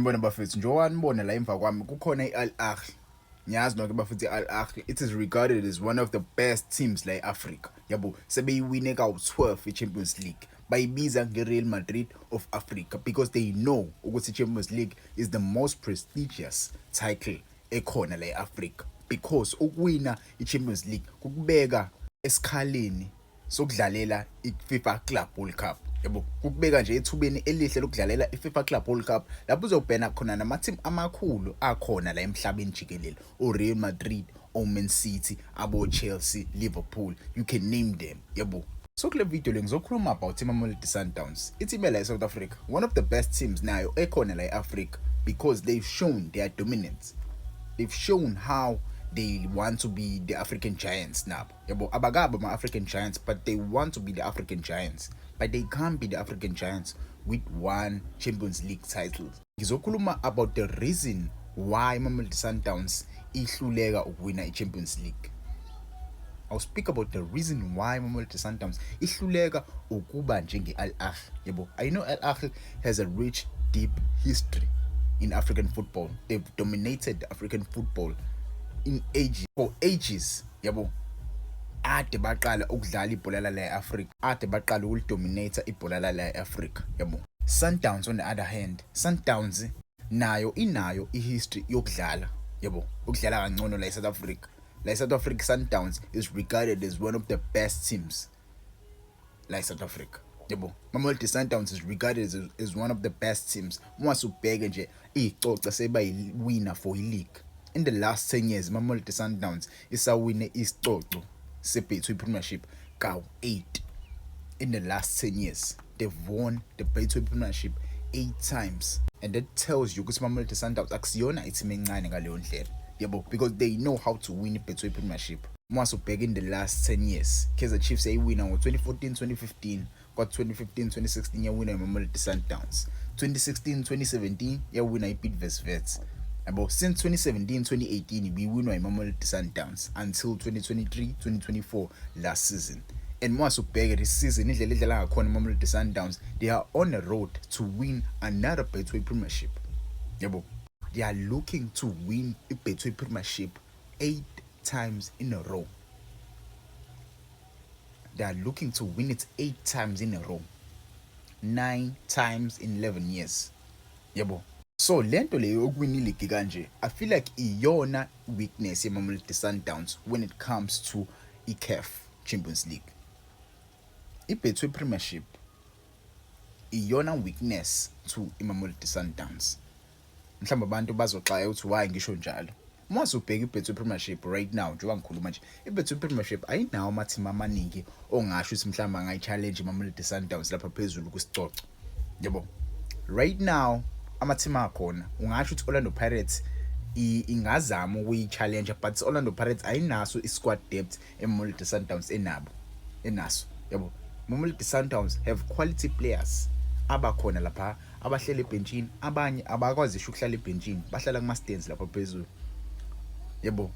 Sanibona bafethu, njengoba nibona la emva kwami kukhona i-Al Ahly. Ngiyazi nonke bafethu, i-Al Ahly, it is regarded as one of the best teams la e-Africa. Yabo, sebeyiwine kawu-12 i-Champions League. Bayibiza nge-Real Madrid of Africa because they know ukuthi i-Champions League is the most prestigious title ekhona la e-Africa, because ukuwina i-Champions League kukubeka esikhaleni sokudlalela i-FIFA Club World Cup, yabo. Kukubeka nje ethubeni elihle lokudlalela i-FIFA Club World Cup, lapho uzobhena khona nama-team amakhulu akhona la emhlabeni jikelele, o-Real Madrid, o-Man City, abo-Chelsea, Liverpool, you can name them, yabo. So kule video le ngizokhuluma about iMamelodi Sundowns, i-team la e-South Africa, one of the best teams nayo ekhona la e-Africa, because they've shown their dominance, they've shown how they want to be the African giants nabo, yabo. Abakabi ama-African giants, but they want to be the African giants, but they can't be the African giants with one Champions League title. Ngizokhuluma about the reason why Mamelodi Sundowns ihluleka ukuwina i-Champions League. I'll speak about the reason why Mamelodi Sundowns ihluleka ukuba njenge-Al Ahly, yabo. I know Al Ahly has a rich, deep history in African football. They've dominated African football in ages, for ages, yabo. Ade baqala ukudlala ibhola la e-Africa, ade baqala ukulidominate ibhola la e-Africa, yabo. Sundowns, on the other hand, Sundowns nayo inayo ihistory yokudlala, yabo, ukudlala kangcono la eSouth Africa. La eSouth Africa, Sundowns is regarded as one of the best teams la eSouth Africa, yabo. Mamelodi Sundowns is regarded as one of the best teams. Uma ubheke nje izicoco sebayiwina for i-league in the last 10 years, Mamelodi Sundowns isawine isicoco seBetway Premiership kawu-8 in the last 10 years. They've won the Betway Premiership eight times, and that tells you ukuthi Mamelodi Sundowns akusiyona i-team encane ngaleyo ndlela, yabo, because they know how to win i-Betway Premiership. Uma ubheka in the last 10 years, Kaizer Chiefs yayiwina ngo-2014 2015, kwa-2015 2016 yawina iMamelodi Sundowns, 2016 2017 yawina i-Bidvest Wits, yabo. Since 2017 2018 ibiwinwa iMamelodi Sundowns until 2023 2024 last season. And uma ubheke this season, indlela edlala ngakhona iMamelodi Sundowns, they are on a road to win another Betway Premiership, yabo. They are looking to win i-Betway Premiership eight times in a row. They are looking to win it eight times in a row, nine times in 11 years, yabo. So lento leyo yokuwina iligi kanje, I feel like iyona weakness yeMamelodi Sundowns when it comes to iCAF Champions League. iBetway Premiership iyona weakness to iMamelodi Sundowns. Mhlawumbe abantu bazoxaya ukuthi why ngisho njalo. Uma usubheka iBetway Premiership right now, njengoba ngikhuluma nje, iBetway Premiership ayinawo ama-team amaningi ongasho ukuthi mhlawumbe angayi-challenge iMamelodi Sundowns lapha phezulu kwisicoco, yabo. Right now ama-team akhona, ungasho ukuthi Orlando Pirates ingazama ukuyi-challenge, but Orlando Pirates ayinaso i-squad depth eMamelodi Sundowns enabo enaso, yabo. Mamelodi Sundowns have quality players abakhona lapha abahleli ebhentshini, abanye abakwazi isho ukuhlala ebhentshini, bahlala kuma stands lapha phezulu, yabo.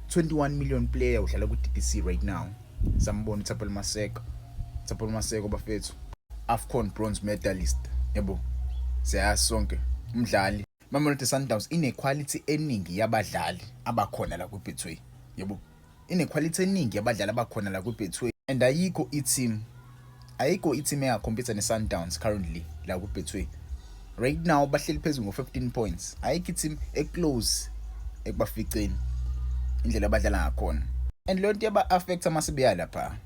21 million player udlala ku DDC right now. Sambona uThapelo Maseko, Thapelo Maseko bafethu, AFCON bronze medalist, yabo, siyazi sonke umdlali. Mamelodi Sundowns ine quality eningi yabadlali abakhona la ku-Betway, yabo, ine quality eningi yabadlali abakhona la ku-Betway, and ayikho i-team, ayikho i-team engacompete ne-Sundowns currently la ku-Betway. Right now bahleli phezulu ngo-15 points. Ayikho i-team eclose ekubaficeni indlela abadlala ngakhona, and leyo nto yaba-affecta mase beya lapha,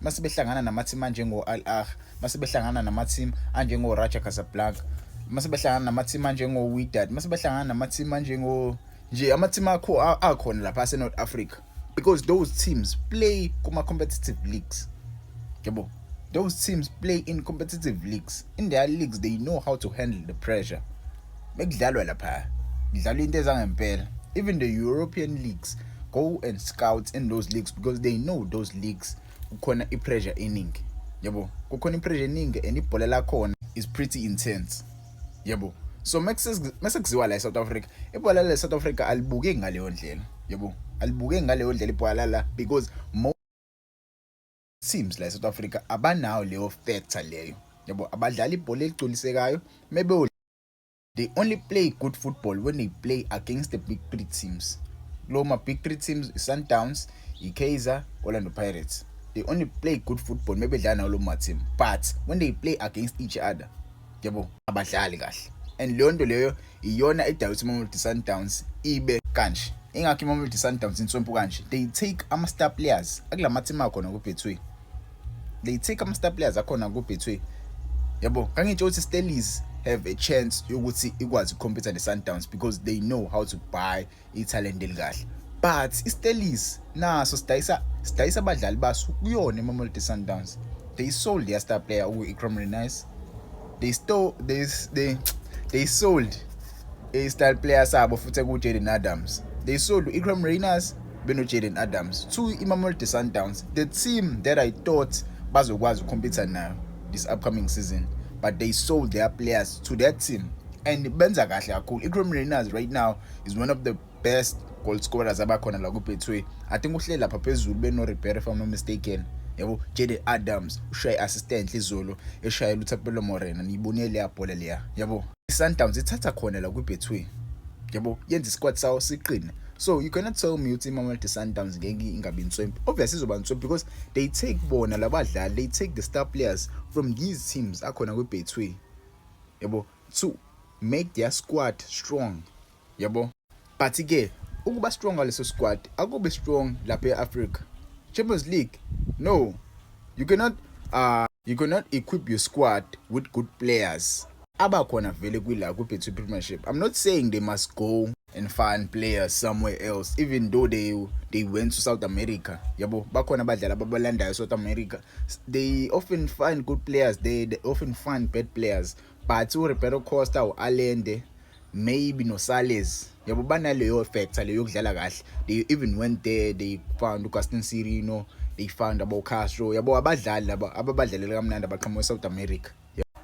mase behlangana nama-team anjengo-Al Ahly, mase behlangana nama-team anjengo-Raja Casablanca, mase behlangana nama-team anjengo-Wydad, mase behlangana nama-team anjengo nje ama-team akho akhona lapha ase-North Africa, because those teams play kuma-competitive leagues, yabo. Those teams play in competitive leagues. In their leagues they know how to handle the pressure. Bekudlalwa lapha, kudlalwa into ezangempela. Even the European leagues go and scout in those leagues because they know those leagues kukhona i-pressure eningi, yabo, kukhona i-pressure eningi and ibhola lakhona is pretty intense, yabo. So mase kuziwa la eSouth Africa, ibhola la eSouth Africa alibukeki ngaleyo ndlela, yabo, alibukeki ngaleyo ndlela ibhola la, because most teams la eSouth Africa abanawo leyo factor leyo, yabo. Abadlala ibhola eligculisekayo. Maybe They only play good football when they play against the big three teams. Kulo ma big three teams, i-Sundowns, i-Kaizer, Orlando Pirates. They only play good football mebedlala nalo ma team, but when they play against each other, yabo, abadlali kahle. And leyo nto leyo iyona edala ukuthi iMamelodi Sundowns ibe kanje. Ingakho iMamelodi Sundowns inswempu kanje. They take ama-star players akulama team akhona ku-Betway. They take ama-star players akhona ku-Betway, yabo. Kangitsho ukuthi Stellies have a chance yokuthi ikwazi uku-compete ne-Sundowns because they know how to buy i-talent elikahle, but iStellies naso sidayisa abadlali baso kuyona iMamelodi Sundowns. They sold their star player, u-Iqraam Rayners. They stole they sold a star player sabo futhi ku-Jaden Adams. They sold u-Iqraam Rayners beno-Jaden Adams to iMamelodi Sundowns, the team that I thought bazokwazi uku-compete nayo this upcoming season, but they sold their players to that team and benza kahle kakhulu. Iqraam Rayners right now is one of the best goal scorers abakhona la ku-Betway. I think uhleli lapha phezulu beno-Ribeiro, if I'm not mistaken, yabo. Jaden Adams ushaye assist izolo, eshayela uThapelo Morena. Niyibonile leya bhola leya, yabo. I-Sundowns ithatha khona la kwi-Betway, yabo, yenza isquad sawo siqine. So you cannot tell me ukuthi iMamelodi Sundowns ngeke ingabi inswempu. Obviously izoba inswempu because they take bona labadlali, they take the star players from these teams akhona kwi-Betway, yabo, to make their squad strong, yabo. But ke ukuba strong ngaleso squad akube strong lapha e-Africa Champions League, no. You cannot equip your squad with good players abakhona vele kwila ku-Betway Premiership. I'm not saying they must go and find players somewhere else, even though they went to South America, yabo. Bakhona abadlali ababalandayo South America. They often find good players there, they often find bad players, but uRibeiro Costa, u-Allende, maybe noSales, yabo, banaleyo factor leyo yokudlala kahle. They even went there, they found uGaston Sirino, they found abo Castro, yabo, abadlali laba ababadlalela kamnandi abaqhamuka eSouth America.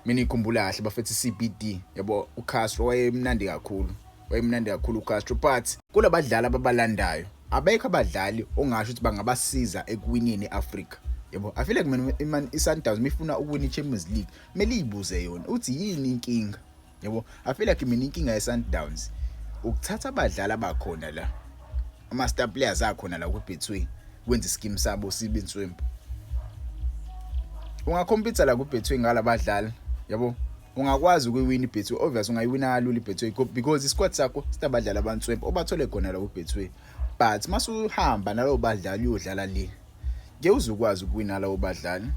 Mina ngikhumbula kahle bafethu, CBD, yabo, uCastro wayemnandi kakhulu, wayemnandi kakhulu uCastro. But kulabadlali ababalandayo abekho abadlali ongasho ukuthi bangabasiza ekuwineni eAfrica, yabo. I feel like mina iSundowns mifuna ukuwina iChampions League, kumele izibuze yona uthi yini inkinga, yabo. I feel like mina inkinga yeSundowns ukuthatha abadlali abakhona la, ama star players akhona la ku-Betway, wenza iskim sabo sibe inswempu. Unga-compete la ku-Betway ngalabadlali, yabo, ungakwazi ukuyiwina iBetway. Obvious ungayiwina kalula iBetway because isquad sakho sinabadlali abanswempu obathole khona la ku-Betway, but masuhamba nalowo badlali uyodlala le, ngeke uzukwazi ukuwina labo badlali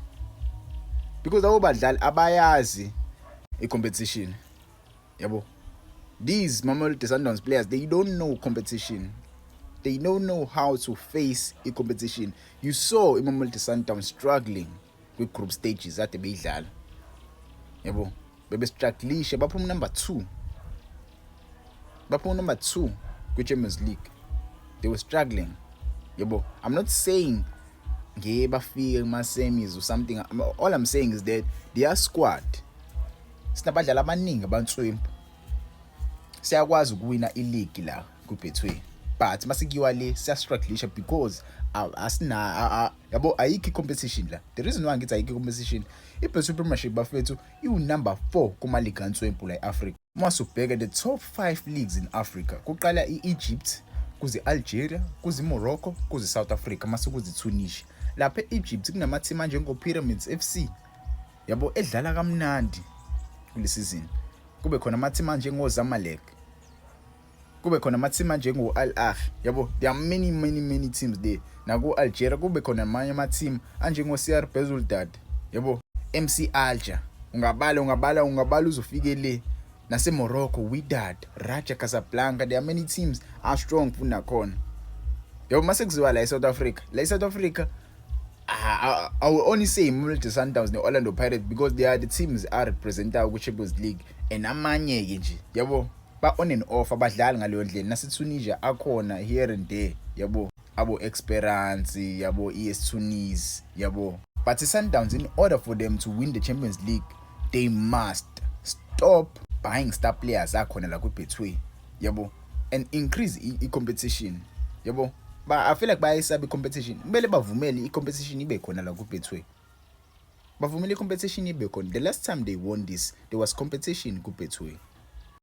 because labo badlali abayazi i-competition, yabo. These Mamelodi Sundowns players, they don't know competition, they don't know how to face i-competition. You saw iMamelodi Sundowns struggling kwi-group stages ade beyidlala, yabo. Bebe-strugglisha, baphuma number 2, baphuma number 2 kwi-Champions League. They were struggling, yabo. I'm not saying ngeke bafike kuma-semis or something. All I'm saying is that their squad sinabadlali abaningi abanswempu, siyakwazi ukuwina i-league la ku-Betway, but masekuyiwa le siya-strugglisha because asina, yabo, ayikho i-competition la. The reason why ngithi ayikho i-competition, i-Betway Premiership, bafethu, iwu-number 4 kuma-league answempu la e-Africa. Uma ubheka the top 5 leagues in Africa, kuqala i-Egypt, kuze Algeria, kuze Morocco, kuze South Africa, mase kuze Tunisia. Lapha e-Egypt kunama-team anjengo-Pyramids FC, yabo, edlala kamnandi kule season. Kube khona ama-team anjengo-Zamalek, kube khona ama-team anjengo-Al Ahly, yabo. There are many, many, many teams there. Naku-Algeria kube khona amanye ama-team anjengo-CR Belouizdad, yabo, MC Alger. Ungabala, ungabala, ungabala uzofike le nase-Morocco, Wydad, Raja Casablanca. There are many teams are strong futhi nakhona, yabo. Mase kuziwa la e-South Africa, la e-South Africa I will only say Mamelodi Sundowns ne-Orlando Pirates because they are the teams a-representayo ku-Champions League, and amanye-ke nje, yabo, ba on and off, abadlali ngaleyo ndlela. Nase-Tunisia akhona here and there, yabo, abo Esperance, yabo, ES Tunis, yabo. But i-Sundowns, in order for them to win the Champions League, they must stop buying star players akhona la ku-Betway, yabo, and increase i-competition, yabo. Ba I feel like bayayisaba i-competition. Kumele bavumele i-competition ibe khona la ku-Betway, bavumele i-competition ibe khona. The last time they won this, there was competition ku-Betway.